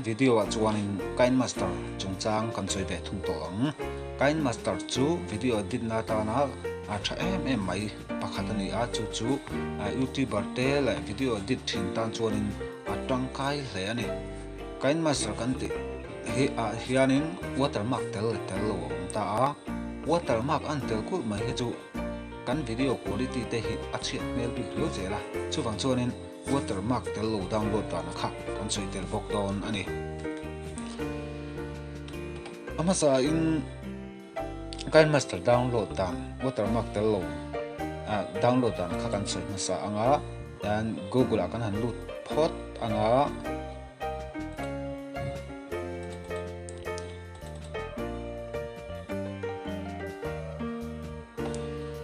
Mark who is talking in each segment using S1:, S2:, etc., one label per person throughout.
S1: video ah chuanin KineMaster chungchang kan sawi ve thung tawh ang. KineMaster chu video edit na atana a tha em em mai pakhat a ni a, chu chu YouTuber te leh video edit thin tan chuanin a tangkai hle a ni. KineMaster kan tih hi ah hianin watermark tel leh tel lo a awm ta a, watermark an tel kulh mai hi chu kan video quality te hi a chhiat hmel bik riau zel a, chuvang chuanin watermark tel lo download dana kha kan sawi tel bawk dawn a ni. A hmasa in KineMaster download dan watermark tel lo download dan kha kan sawi hmasa anga hian Google ah kan han lut phawt anga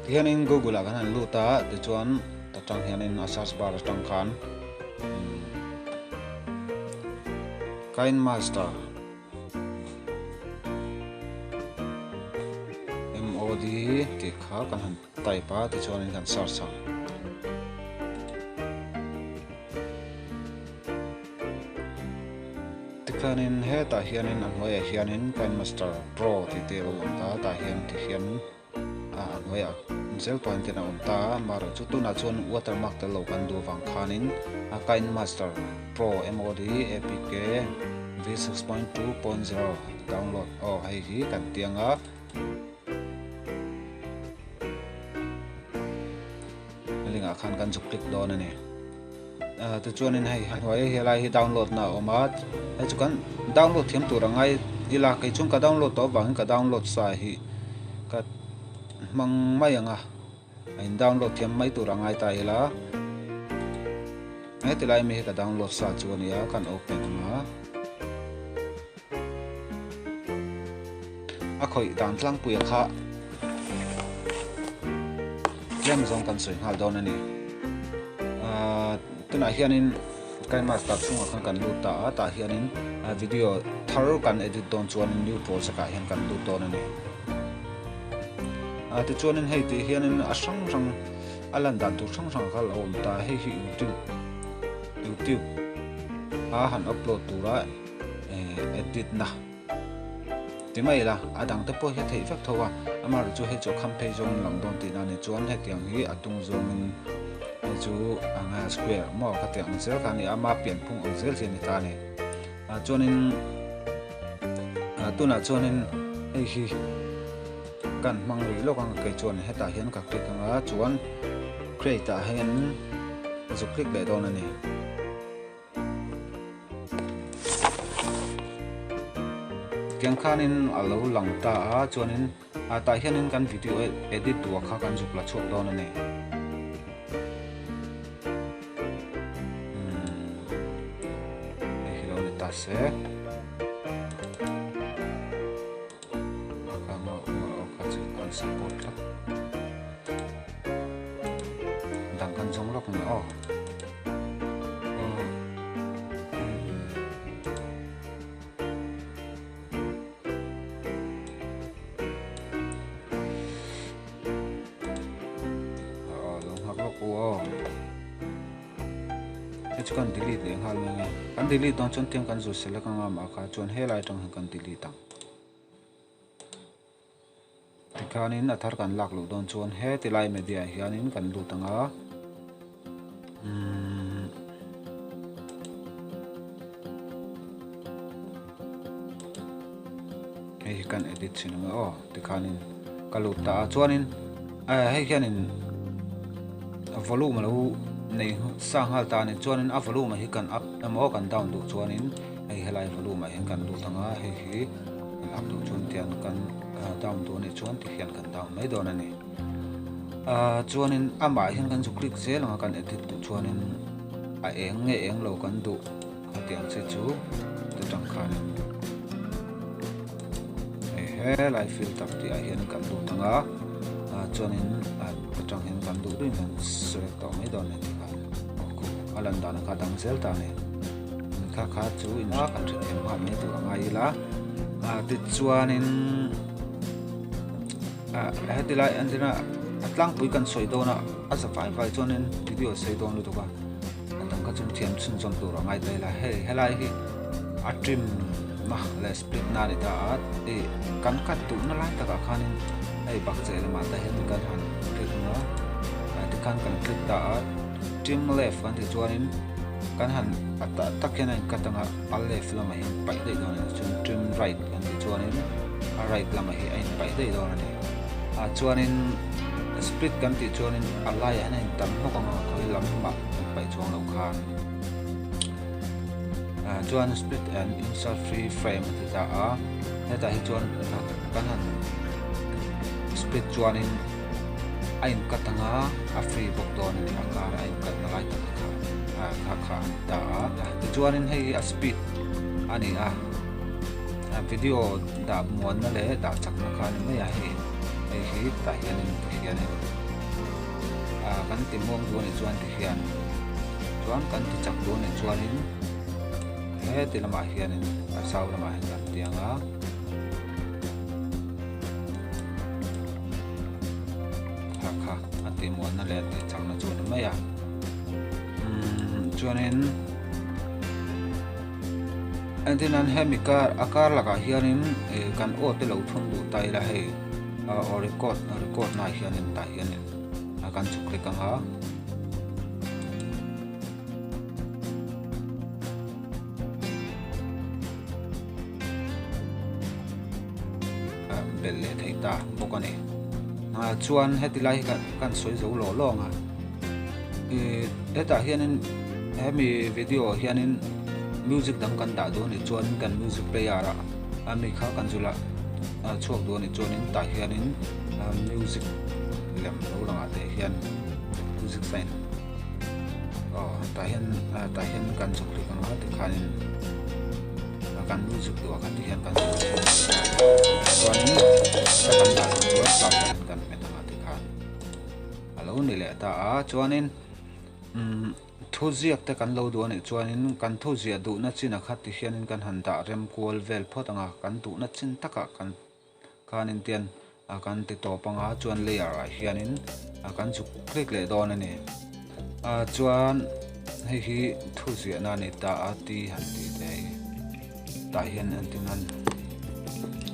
S1: Tihianin Google ah kan han lut a, tichuan ta tang hianin a search bar atang khan KineMaster MOD tih kha kan han type a, tichuanin kan search ang. Tikhanin hetah hianin a hnuaiah hianin KineMaster Pro tih te a lo awm ta a, tah hian ti hian a hnuaiah zel pawh hian a awm ta a, amaherawh chu tunah chuan watermark tel lo kan duh avang khanin a KineMaster Pro MOD APK V6.2.0 download aw hei hi kan tiang a. Link ah khan kan zuk click dawn a ni. Tichuanin hei a hnuai helai hi download na a awm a, hei chu kan download thiam tur a ngai ila kei chuan ka download tawh avangin ka download sa hi ka hmang mai ang a, a in download thiam mai tur a ngai ta ila heti lai mi hi ka download sa chu a ni a kan open ang a. A khawih dan tlangpuia kha tlem zawng kan sawi nghal dawn a ni. Ahh tunah hianin KineMaster chhungah khan kan lut ta a, tah hianin video thar kan edit dawn chuanin new project ah hian kan lut dawn a ni. Ahh tichuanin hei tih hianin a hrang hrang a lan dan tur hrang hrang kha a lo awm ta a, hei hi YouTube YouTube a han upload tura edit na ti mai ila a dang te pawh hi a theih vek tho a amaherawh chu hei chu a kham phei zawngin lang dawn tihna a ni chuan hetiang hi a tung zawngin hei chu a nga square maw ka tih ang zel kha a ni a ama pianphung ang zel hi a ni ta a ni ah chuanin ah tunah chuanin hei hi kan hmang rih lawk ang kei chuan hetah hian ka click ang a chuan create ah hian zuk click leh dawn a ni. Tiang khanin a lo lang ta a chuanin ah tah hianin kan video edit duh kha kan zuk la chhuak dawn a ni. Hei hi lo ni ta se. Dang kan zawng lawk ang aw. Hei chu kan delete leh nghal mai a, kan delete dawn chuan tiang kan zu select anga mah kha chuan helai atang hian kan delete ang. Tikhanin a thar kan lak luh dawn chuan heti lai media ah hianin kan lut ang a. Umm. Hei hi kan edit chhin ang e aw tikhanin ka lut ta a chuanin hei hianin volume a lo nei sa nghal ta a ni chuanin a volume hi kan up emaw kan down duh chuanin hei helai volume ah hian kan lut ang a hei hi kan up duh chuan tiang kan down duh a nih chuan ti hian kan down mai dawn a ni chuanin amah hian kan zu click zel ang a kan edit duh chuanin a eng nge eng lo kan duh. Hetiang chi chu ti tang khanin hei helai filter tih ah hian kan lut ang a chuanin ti tang hian kan duh duhin kan select tawh mai dawn a ni tih kha a lan dan kha a dang zel ta a ni kha kha chu in a kan hrethiam nghal mai tur a ngai ila tichuanin heti lai entirna a tlangpui kan sawi dawn a a za fai fai chuanin video a sei dawn lutuk a. A dang kha chu thiam chhunzawm tur a ngai ta ila hei helai hi a trim na leh split na a ni ta a ih kan cut duhna lai takah khanin hei bakcheh lamah te hian kan han click ang a tikhan kan click ta a trim left kan tih chuanin kan han a tah tak hian a in cut ang a a left lamah hian paih daih dawn a ni chuan trim right kan tih chuanin a right lamah hi a in paih daih dawn a ni ah chuanin split kan tih chuanin a laiah hian a in tam hlawk ang a khawi lam mah kan paih chuang loh khan. Ah chuan split and insert free frame a ti ta a hetah hi chuan kan han split chuanin a in cut ang a a free bawk dawn a ni a kar a in cut na lai tak kha ah kha kha a ni ta a tichuanin hei hi a speed a ni a video dah muanna leh dah chakna kha a ni mai a hei hei hi tah hianin tihianin ah kan ti muang duh a nih chuan tihian chuan kan ti chak duh a nih chuanin heti lamah hianin a zau lamah hian kan ti ang a kha kha a tih muanna leh a tih chakna chu a ni mai a umm chuanin entirnan hemi kar a kar lakah hianin ih kan aw te lo thun duh ta ila hei aw record record na ah hianin tah hianin a kan chhuk hlek ang a. Belh leh thei ta bawk a ni ah chuan heti lai hi kan sawi zo lawh lawng a ih hetah hianin hemi video ah hianin music dang kan dah duh a nih chuan kan music player ah ami kha kan zula chhuak duh a nih chuanin tah hianin music lem lo langah te hian music sign aw tah hian tah hian kan chhuk hlek ang a tikhanin kan music duh ah khan tihian kan chhuk chuanin ka kan dah duh chuan tah hian kan hmet ang a tikhan a lo ni leh ta a chuanin umm thu ziak te kan lo duh a nih chuanin kan thu ziah duhna chin ah kha tihianin kan han dah rem kual vel phawt ang a kan duhna chin takah kan Khanin tian a kan ti tawp anga chuan layer ah hianin a kan chuk click leh dawn a ni. A chuan hei hi thu ziahna a ni ta a ti han tih te hi tah hian entir nan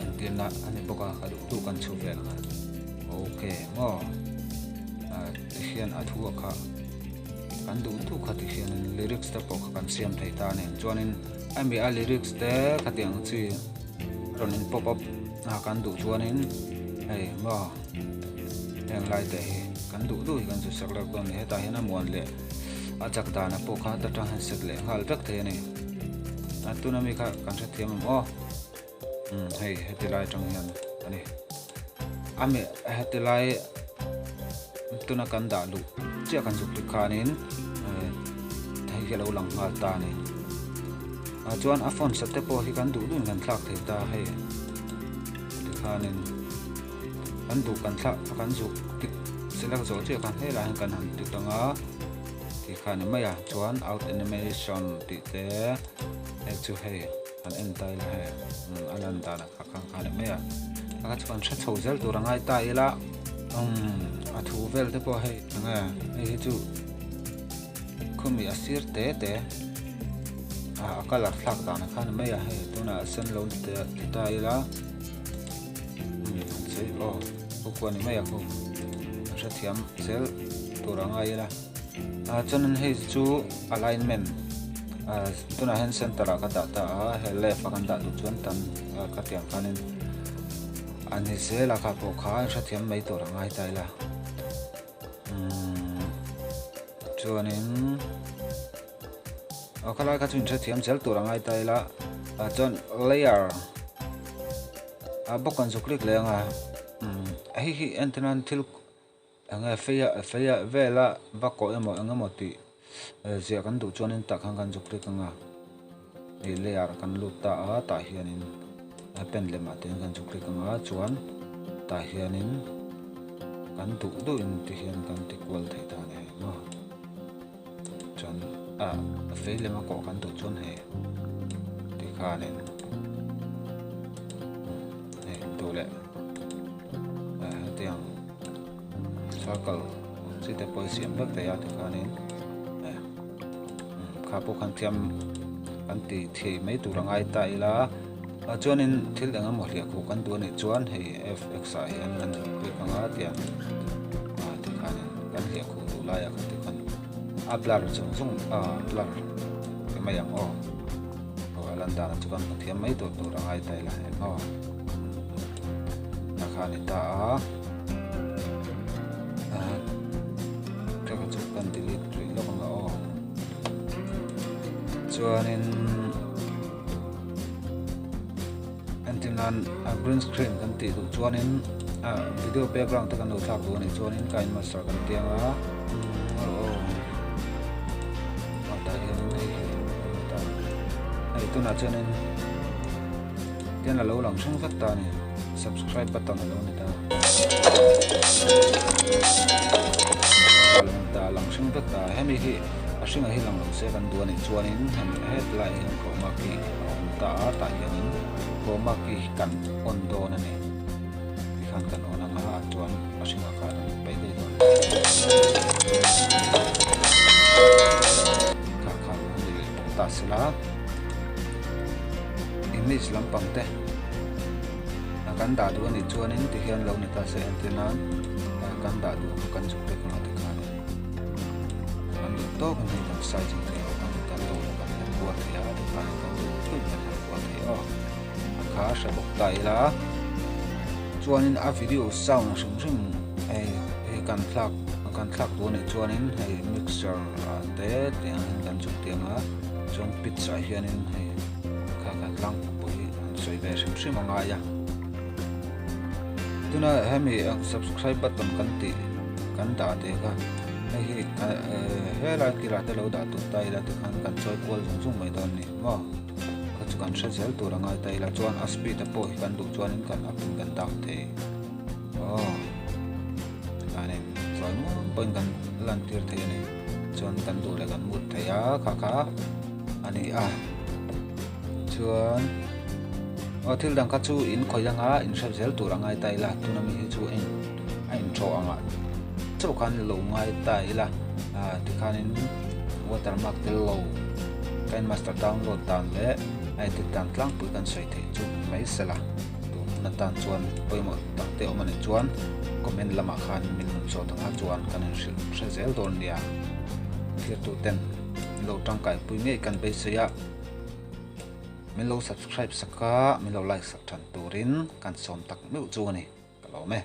S1: entirna a ni bawk a ka duh duh kan chhu vel ang a okay maw a ti hian a thu a kha kan duh duh kha ti hian lyrics te pawh kha kan siam thei ta a ni chuanin ami a lyrics te khatiang chi. Rawn in pop up a kan duh chuanin hei maw heng lai te hi kan duh duh hi kan zu sak lak dawn a ni hetah hian a muan leh a chak dan a pawh kha ta tang hian set leh nghal vek thei a ni a tuna mi kha kan hrethiam ang aw umm hei heti lai atang hian a ni a mi heti lai tuna kan dah luh chiah kan zuk hlek khanin hei hi a lo lang nghal ta a ni. Ah chuan a phone sat te pawh hi kan duh duhin kan thlak thei ta hei tikhanin kan duh kan thlak kan zuk tik select zawh chiah khan helai hian kan han tik ang a tikhan ni mai a chuan out animation tih te hei chu hei han en ta ila hei a lan dan ah kha khan kha ni mai a a chuan hre chho zel tur a ngai ta ila umm a thu vel te pawh hei enge hei hi chu. Khumi a sir te te a a colour thlak dan a khan mai a hei tunah a sen lo ni te ti ta ila umm an sawi aw khu kua ni mai a khu a hrethiam zel tur a ngai ila ah chuanin hei chu alignment ah tunah hian center ah ka dah ta a hei left a kan dah duh chuan tan ka tiang khanin a ni zel a kha pawh kha an hrethiam mai tur a ngai ta ila. Umm chuanin a khalai kha chu inhrethiam zel tur a ngai ta ila ah chuan layer a bawk kan zu click leh anga umm hei hi entir nan thil eng nge feia feia vela va kawh emaw eng emaw tih ziah kan duh chuanin tah khan kan zu click anga ih layer kan lut ta a tah hianin a pen lemah te hian kan zu click anga chuan tah hianin kan duh duh in ti hian kan ti kual thei ta a ni hei maw chuan ah a fei lema kawh kan duh chuan hei ti khanin hei duh leh ah hetiang circle chi te pawh hi siam vek thei a tikhanin kha pawh khan thiam. kan ti thei mai tur a ngai ta ila ah chuanin thil eng emaw hliah khuh kan duh a nih chuan hei fx ah hian kan zuk click ang a tiang ah tikhanin kan hliah khuh duh laiah khan tikhan a blur zawng zawng ah blur ti mai ang aw aw a lan danah chu kan hmu thiam mai tur tur a ngai ta ila eng aw a kha a ni ta a ah ka chu kan delete rih lawk ang a aw chuanin entirnan a green screen kan tih duh chuanin ah video background te kan lo thlak duh a nih chuanin ka inmaster kan ti ang a aw tah hianin hei hi hei tunah chuanin tian a lo lang hrang vek ta a ni subscribe button a lo ni ta a lo ni ta a lang hrang vek ta hemi hi a hringa hi lang lo se kan duh a nih chuanin hetlaiah hian chroma key a awm ta a tah hianin chroma key hi kan on dawn a ni tikhan kan on ang a chuan a hringa kha a rawn paih daih dawn kha kha a ni leh bawk ta sela. Image lampang te a kan dah duh a nih chuanin tihian lo ni ta se entir nan kan dah duh kha kan zuk vek anga tikhanin kan duh tawk in hei kan size in thei bawk a kan duh loh kan her kual thei a tikhanin kan duh duh kan her kual thei aw a kha hre bawk ta ila chuanin a video sound hrim hrim hei hei kan thlak kan thlak duh a nih chuanin hei mixer ah te tiang hian kan zuk tiang a. Chuan pitch ah hianin hei kha kha tlangpui an sawi ve hrim hrim a ngai a. Tuna hemi subscribe button kan tih kan dah te kha hei hi helai kilah te lo dah tur ta ila tikhan kan chawi kual zung zung mai dawn ni maw. Kha chu kan hre zel tur a ngai ta ila chuan a speed a pawh hi kan duh chuanin kan up in kan down thei. Aw tikhanin zawi muang pawhin kan lantir thei a ni. Chuan kan duh leh kan mut thei a kha kha a ni a chuan aw thil dang kha chu in khawih anga in hrep zel tur a ngai ta ila tuna mi hi chu eng a intro anga chauh khan lo ngai ta ila ah tikhanin watermark tel lo kind master download dan leh a edit dan tlangpui kan sawi theih chu mai sela tun hun atan chuan pawimawh tak te awm a nih chuan comment lamah khan min rawn zawt ang a chuan kan inhrilh hre zel dawn nia thirtu ten min lo tangkai pui ngei kan beisei a min lo subscribe sak a min lo like sak than turin kan sawm tak meuh chu a ni ka lawm e.